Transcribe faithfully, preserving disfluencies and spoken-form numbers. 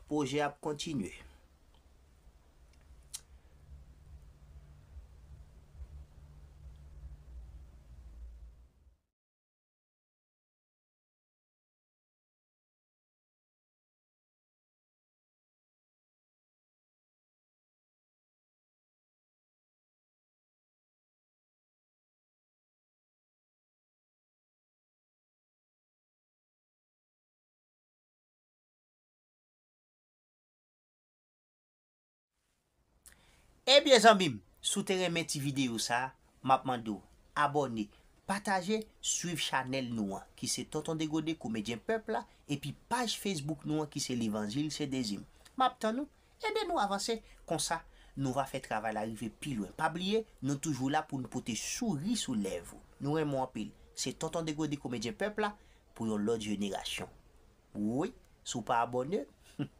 Pwojè ap kontinye. Ebyen zanmi m, si w te renmen ti videyo sa, m ap mande w abòne, pataje, swiv chanèl nou an ki se Tonton Degode Komedyen Pèp la, epi paj Facebook nou an ki se Levanjil se Dezi m. M ap tann ou, ede nou avanse, konsa nou va fè travay la rive pi lwen. Pa bliye, nou toujou la pou n pote souri sou lèv ou. Nou renmen w anpil. Se Tonton Degode Komedyen Pèp la pou yon lòt jenerasyon. Wi, si w pa abòne,